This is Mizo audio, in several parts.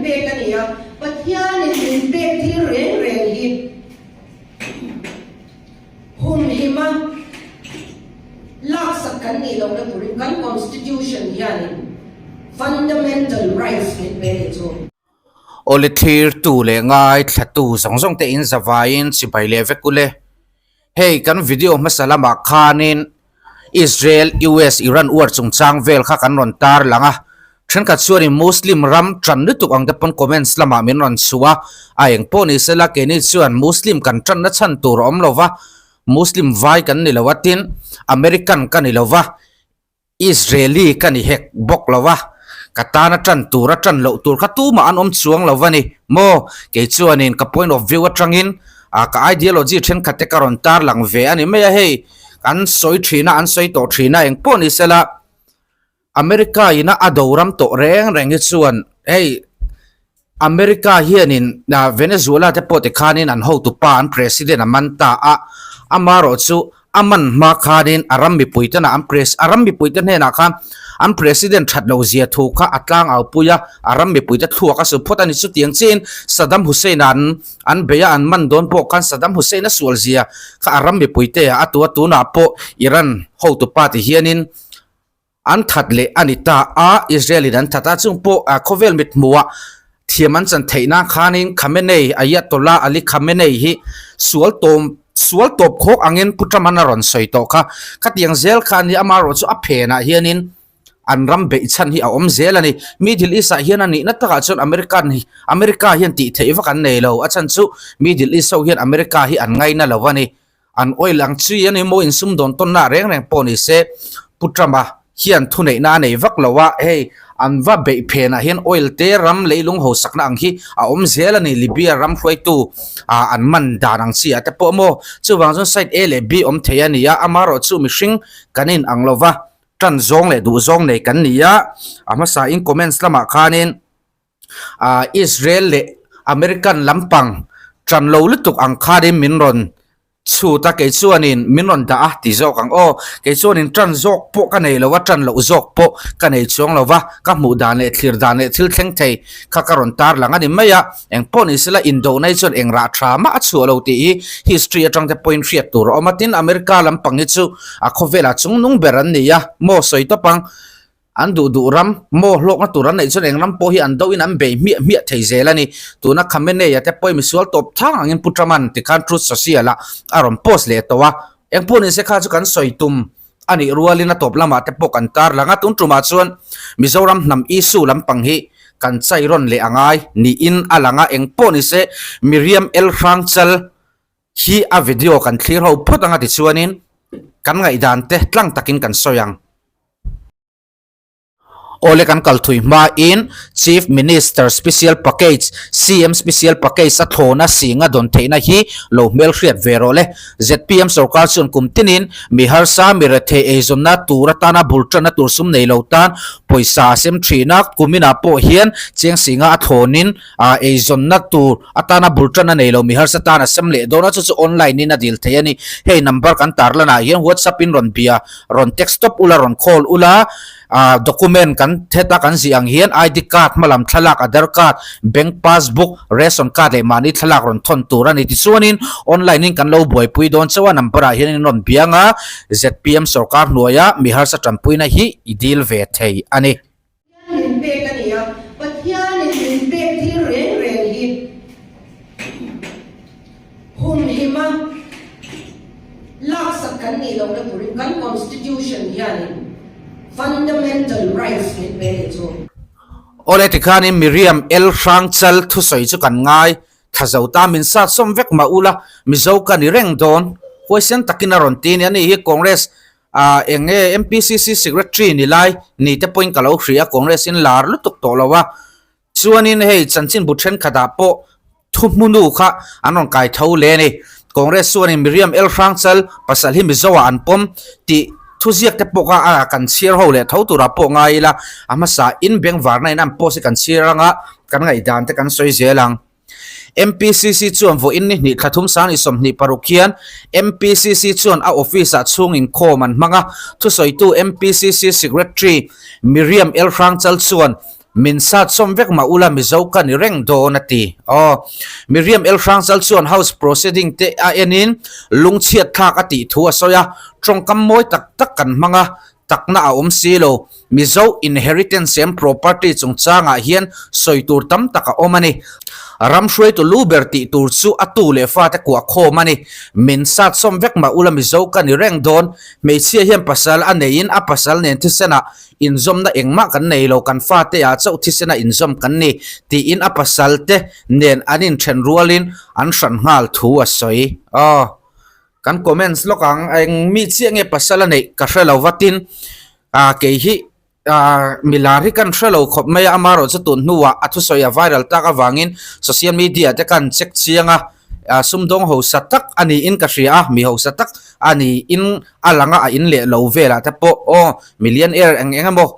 pek a ni a, Pathianin min pek thil reng reng hi humhima laksak kan nih lohna turin kan Constitution hianin fundamental rights min pe a nih chu. Awle thlirtu leh ngaithlatu zawng zawng te in zavaiin chibai leh vek ule. Hei kan video hmasa lamah khanin Israel, US, Iran war chungchang vel kha kan rawn tar lang a. Thenkhat chuanin Muslim ram tan lutuk ang te pawn comments lamah min rawn chhuh a, a eng pawh ni sela keini chuan Muslim kan tanna chhan tur a awm lo va, Muslim vai kan ni lo a tin American ka ni lo va, Israeli ka ni hek bawk lo a, ka tana tan tur a tan loh tur kha tumah an awm chuang lo a ni maw? Kei chuanin ka point of view atangin ah ka ideology thenkhat te ka rawn tar lang ve a ni mai a, hei an sawi thin a, an sawi tawh thin a, engpawh ni sela America ina a do ram tawh reng reng hi chuan hei America hianin Venezuela te pawh tikhanin an hotupa an president a man ta a, amaherawhchu a man hma khanin a ram mipuite na an pres a ram mipuite hnenah khan an president that loh zia thu kha a tlang au pui a, a ram mipuite thluak a su phawt a ni. Chutiang chiahin Saddam Hussein a an an bei a an man dawn pawh khan Saddam Hussein a sual zia kha a ram mipuite ah a tu a, tunah pawh Iran hotupa ti hianin An that leh a ni ta a, Israel in an that a, chung pawh khawvel mithmuhah thiam an chan theih nan khanin Khamenei, Ayatollah Ali Khamenei hi sual tawm sual tawp khawk angin Pu Trump an a rawn sawi tawh kha. Khatiang zel kha a ni, amaherawh chu a phenah hianin an ram beih chhan hi a awm zel a ni. Middle East ah hian a nihna takah chuan American hi America hian tih theih vak an nei lo, a chhan chu Middle East ho hian America hi an ngaina lo a ni. An oil ang chi a ni maw insumdawn tawnna reng reng pawh ni se Pu Trump-a hian thuneihna a nei vak lo a, hei an va beih phenah hian oil te ram leilung hausakna ang hi a awm zel a ni Libya ram hruaitu ah an man dan ang chi ah te pawh maw chuvang chuan side A leh B awm thei a ni a, amaherawhchu mihring kan in ang lo va tan zawng leh duh zawng nei kan ni a, a hmasa in comments lamah khanin. ah Israel leh American lampang tan lo lutuk ang khanin min rawn chhut a kei chuanin min rawn dah a ti zawk ang aw kei chuanin tan zawk pawh ka nei lo a tan loh zawk pawh ka nei chuang lo va ka hmuh dan leh thlir dan leh thil thleng thei kha ka rawn tar lang a ni mai a engpawh ni sela indona hi chuan eng rah tha mah a chhuah lo tih hi history atang te pawhin hriat tur a awm a tin America lampang hi chu a khawvelah chungnung ber an ni a maw sawi tawp ang. An duh duh ram, maw hlawkna tur an neih chuan eng ram pawh hi an doin an bei hmiah hmiah thei zel a ni. Tuna Khamenei-a te pawhin misual tawp thang angin Pu Trump-a'n tikhan Truth Social-ah a rawn post leh tawh a. Eng pawh nise kha chu kan sawi tum a nih rualin a tawp lamah te pawh kan tarlang a. Tun tumah chuan Mizoram hnam issue lampang hi kan chai rawn leh a ngai niin a lang a. Eng pawh nise Miriam El Hrangchal hi a video kan thlir ho phawt anga tichuanin kan ngaihdan te tlang takin kan sawi ang. Awle kan kal thui hmain Chief Minister Special Package, CM Special Package a thlawna singa dawn theihna hi lo hmelhriat ve rawh le. Zpm sorkar chuan kum tinin mi harsa, mi rethei eizawnna tur atana bul tanna tur sum nei lo tan pawisa a sem thin a, kuminah pawh hian cheng singa a thlawnin Ah eizawnna tur atana bul tan a nei lo mi harsa tan a sem leh dawn a, chu chu online in a dil thei a ni. Hei number kan tarlan ah hian WhatsApp in rawn bia, rawn text tawp ula, rawn call ula, ah document kan heta kan zih ang hian ID card, hmalam thlalak, Aadhar card, bank passbook, ration card leh mahni thlalak rawn thawn tur a ni. Tichuanin online in kan lo buaipui dawn chauh a, number ah hian in rawn biang a, zpm sorkar hnuaia mi harsa tanpuina hi i dil ve thei a ni. Pathian min pek a ni a, Pathianin min pek thil reng reng hi humhima laksak kan nih lohna turin kan Constitution hianin fundamental rights min pe leh chu. Awle tikhanin Miriam El Hrangchal thusawi chu kan ngai thla zo ta min sat sawm vek mah ula Mizo ka ni reng dawn huaisen takin a rawn ti a ni. Ani hi Congress Ah eng nge MPCC secretary ni lai ni te pawhin ka lo hria a Congress in lar lutuk tawh lo a, chuanin hei chanchinbu thenkhatah pawh thuhmunu kha an rawn kai tho le a ni. Congress chuanin Miriam El Hrangchal pasal hi Mizo ah an pawm tih thuziak te pawh kha a kan chhiar ho leh tho turah pawh ngai ila, a hmasa in bengvarna in an post hi kan chhiar anga kan ngaihdan te kan sawi zel ang. MPCC chuan vawiin ni hnih thla thum sang 26 hian MPCC chuan a office ah chhung inkhawm an hmang a, thusawitu MPCC Secretary Miriam El Hrangchal chuan Min sat sawm vek mah ula Mizo ka ni reng dawn a ti. Aw. Miriam El Hrangchal chuan House proceeding te a enin lungchhiat thlak a tih thu a sawi a, tawngkam mawi tak tak kan hmang a, takna a awm si lo. Mizo inheritance and property chungchangah hian sawi tur tam tak a awm a ni. Ram hruaitu lu ber tih tur chu a tu leh fate kuah khawm a ni. Min sat sawm vek mah ula Mizo ka ni reng dawn. Hmeichhia hian pasal a neiin a pasal nen thisenah Inzawmna engmah kan nei lo, kan fate ah chauh thisena inzawm kan ni, tiin a pasal te nen an inthen rualin an hran nghal thu a sawi. Aw, kan comments lawk ang, eng mi chiah nge pasal a neih ka hre lo va tin, ah kei hi ah milar hi kan hre lo khawp mai a, amaherawh chu tun hnuah a thusawi a viral tak avangin social media te kan check chiang a, ah sumdawng hausa tak a niin ka hria a, mi hausa tak a niin a lang a, a in leh lo velah te pawh aw millionaire eng eng emaw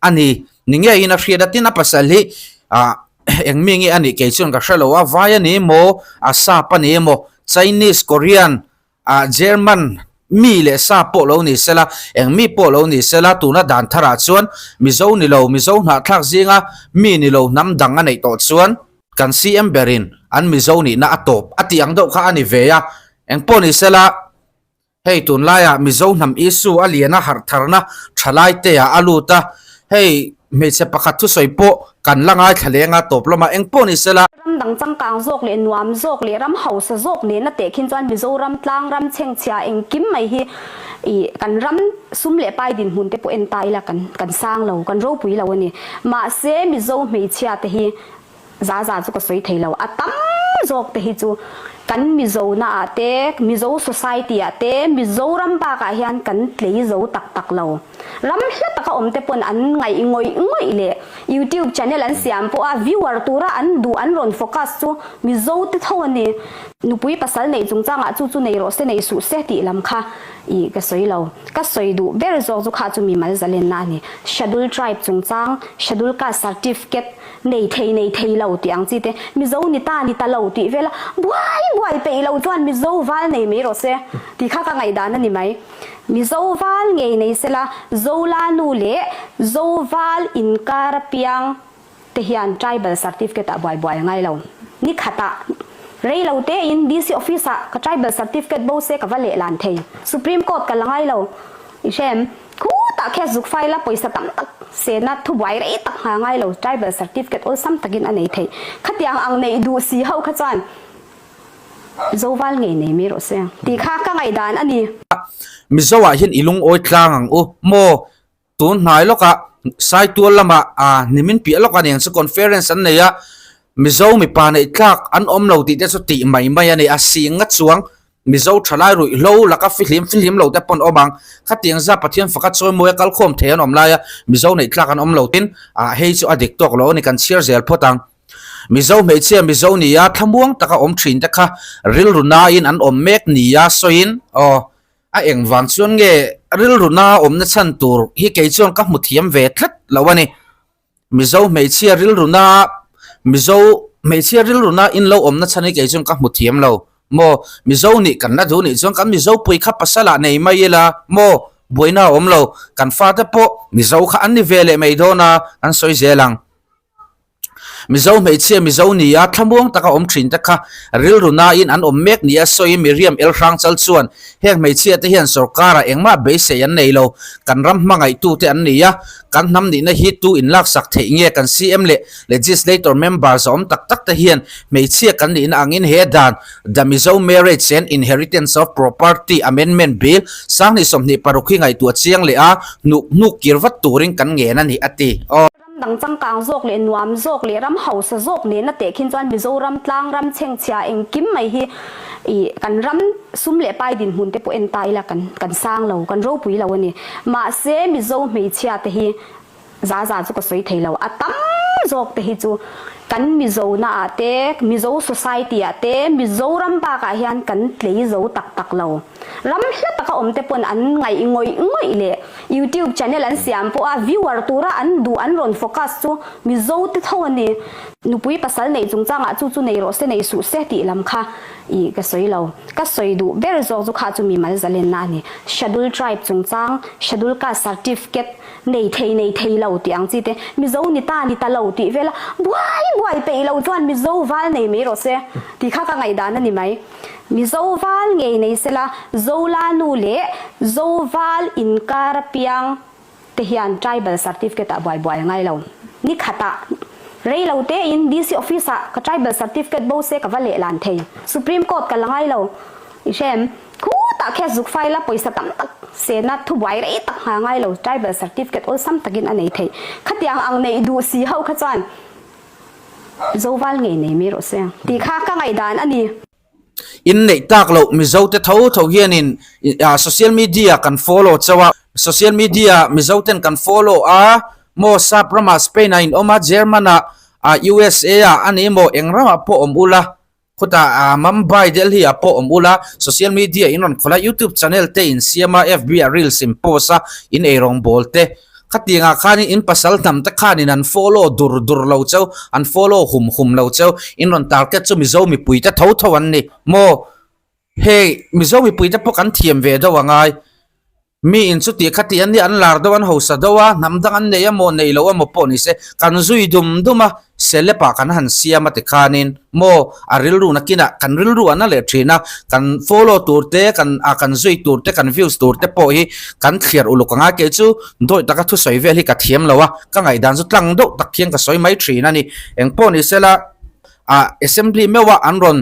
a ni ni ngeiin a hriat a, tin a pasal hi ah eng mi nge a nih kei chuan ka hre lo a, vai a ni emaw a sap a ni emaw Chinese, Korean ah German mi leh sa pawh lo ni sela eng mi pawh lo ni sela tuna dan tharah chuan Mizo ni lo Mizo hnahthlak zinga mi ni lo hnam dang a neih tawh chuan kan CM berin an Mizo nihna a tawp a tih ang deuh kha a ni ve a, eng pawh ni sela. Hei tunlaiah Mizo hnam issue a lian a harh tharna thalai te ah a lut a, hei hmeichhe pakhat thusawi pawh kan la ngaithla leng a tawp lamah eng pawh ni sela. Ram dang changkang zawk leh nuam zawk leh ram hausa zawk nena tehkhin chuan Mizoram tlang ram chhengchhia engkim mai hi ih kan ram sum leh pai dinhmun te pawh en ta ila kan kan sang lo, kan ropui lo a ni. Mahse Mizo hmeichhia te hi Za za chu ka sawi thei lo. A tam zawk te hi chu kan Mizo na ah te, Mizo society ah te, Mizoram bak ah hian kan tlei zo tak tak lo. Ram hla taka awm te pawn an ngaih ngawih ngawih leh YouTube channel an siam pawh a viewer tura an duh an rawn focus chu Mizo te tho a ni. Nupui pasal neih chungchang ah chu chu nei rawh se nei suh se tih lam kha ih ka sawi lo. Ka sawi duh ber zawk chu kha chu mimal zalenna a ni. Schedule tribe chungchang, Schedule caste certificate, Nei thei nei thei lo tih ang chi te, Mizo ni ta ni ta lo tih vel a, buai buai peih lo chuan Mizo val nei mai rawh se tih kha ka ngaihdan a ni mai. Mizo val ngei nei sela, Zola nu leh Zo val inkar apiang te hian tribal certificate ah buai buai a ngai lo. Ni khatah rei lo tein DC office ah ka tribal certificate bo se ka va lehlan thei. Supreme court ka la ngai lo. I hrem. Khutah khian zuk file a pawisa tam tak sena thubuai rei tak nghal ngai lo tribal certificate awlsam takin a nei theih. Khatiang ang neih duh si ho kha chuan Zoval ngei nei mai rawh se tih kha ka ngaihdan a ni. Mizo ah hian i lungawi tlang ang u maw? Tun hnai lawkah Saitual lamah nimin piah lawk a niang chu conference an nei a, Mizo mipa neih tlak an awm lo tih te chu tih mai mai a ni a, sing a chuang Mizo thalai ruihhlo laka fihlim fihlim lo te pawn awm ang. Khatiang za Pathian faka chawimawi a kalkhawm thei an awm lai a, Mizo neih tlak an awm lo tin, ah hei chu a dik tawk lo a ni kan chhiar zel phawt ang. Mizo hmeichhia Mizo nia thlamuang taka awm thin te kha rilru nain an awm mek nia sawiin aw a engvang chuan nge rilru na awmna chhan tur hi kei chuan ka hmu thiam ve tlat lo a ni. Mizo hmeichhia rilru na Mizo hmeichhia rilru na in lo awmna chhan hi kei chuan ka hmu thiam lo maw Mizo nih kan la duh nih chuan kan Mizo pui kha pasal ah nei mai ila maw buaina a awm lo kan fate pawh Mizo kha an ni ve leh mai dawn a an sawi zel ang. Mizo hmeichhia Mizo nia thlamuang taka awm thin te kha rilru nain an awm mek nia sawiin Miriam El Hrangchal chuan heng hmeichhia te hian sorkar ah engmah beisei an nei lo kan ram hmangaihtu te an ni a Kan hnam nihna hi tu inlaksak theih nge kan CM leh Legislator members a awm tak tak te hian hmeichhia kan nihna angin he dan The Mizo Marriage and Inheritance of Property Amendment Bill 2026 hi ngaihtuah chiang leh a hnuk hnuk kir vat turin kan ngen a ni a ti. Aw. Ram dang changkang zawk leh nuam zawk leh ram hausa zawk nena tehkhin chuan Mizoram tlang ram chhengchhia engkim mai hi ih kan ram sum leh pai dinhmun te pawh en ta ila kan kan sang lo, kan ropui lo a ni. Mahse Mizo hmeichhia te hi za za chu ka sawi thei lo, a tam zawk te hi chu kan Mizo na ah te, Mizo society ah te, Mizoram bak ah hian kan tlei zo tak tak lo. Ram hla taka awm te pawn an ngaih ngawih ngawih leh. Youtube channel an siam pawh a viewer tura an duh an rawn focus chu Mizo te tho a ni. Nupui pasal neih chungchangah chu chu nei rawh se nei suh se tih lam kha ih ka sawi lo. Ka sawi duh ber zawk chu kha chu mimal zalenna a ni. Schedule tribe chungchang, schedule caste certificate nei thei nei thei lo tih ang chi te, Mizo ni ta ni ta lo tih vel a buai buai peih lo chuan Mizo val nei mai rawh se tih kha ka ngaihdan a ni mai. Mizo val ngei nei sela Zola nu leh Zo val inkar apiang te hian tribal certificate ah buai buai a ngai lo. Ni khatah rei lo te in DC office ah ka tribal certificate bo se ka va leh lan thei. Supreme court ka la ngai lo. I hre em? Khutah khian zuk file a pawisa tam tak sena thubuai rei tak nghal ngai lo tribal certificate awlsam takin a nei thei. Khatiang ang neih duh si ho kha chuan Zoval ngei nei mai rawh se tih kha ka ngaihdan a ni. In neih tak loh Mizo te tho tho hianin social media kan follow chauh a, social media Mizo ten kan follow a maw sap ramah Spain ah in awm a, German ah, USA ah a ni maw eng ramah pawh awm ula Khutah Mumbai, Delhi ah pawh awm ula, social media in rawn khawlh a, YouTube channel te in siam a, FB ah reels in post a, in eirawng bawl te. Khatiang ah khanin in pasal hnam te khanin an follow dur dur lo cheu, an follow hum hum lo cheu, in rawn target chu Mizo mipui te tho tho an ni maw? Hei Mizo mipui te pawh kan thiam ve deuh a ngai. Mi in chuti kha tih an nia, an lar deuh, an hausa deuh a, hnam dang an nei emaw nei lo emaw pawh ni se, kan zui dum dum a, celeb ah kan han siam a tikhanin maw a rilru nakinah kan rilru an a leh thin a, kan follow tur te, kan ah kan zui tur te, kan views tur te pawh hi kan thliar uluk ang a, kei chu dawih taka thusawi vel hi ka thiam lo a, ka ngaihdan chu tlang deuh tak hian ka sawi mai thin a ni. Engpawh ni sela ah assembly meuh a an rawn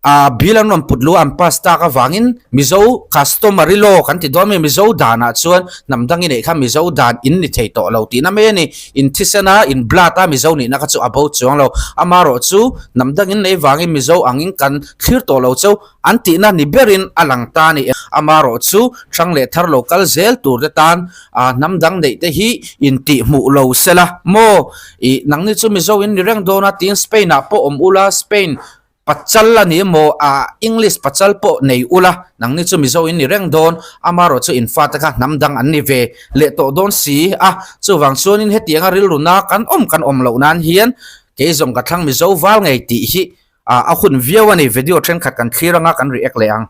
A bill an rawn put luh a an pass tak avangin Mizo customary law kan ti dawn mai Mizo danah chuan hnam dang i neih kha Mizo dan in ni thei tawh lo tihna mai a ni. In thisen a, in blood a Mizo nihna kha chu a bo chuang lo. Amaherawh chu hnam dang in neih vangin Mizo angin kan thlir tawh lo cheu an tihna ni berin a lang ta a ni. Amaherawh chu hrang leh thar lo kal zel tur te tan hnam dang neih te hi intihhmuh lo sela maw? Ih nangni chu Mizo in ni reng dawn a tiin Spain ah pawh awm ula Spain Pachal a ni emaw ah English pachal pawh nei ula nangni chu Mizo in ni reng dawn amarawh chu in fate kha hnam dang an ni ve leh tawh dawn si a chuvang chuanin hetianga rilru na kan awm kan awm loh nan hian kei zawng ka thlang Mizo val ngei tih hi ah a hun viau a ni video thenkhat kan thlir anga kan react leh ang.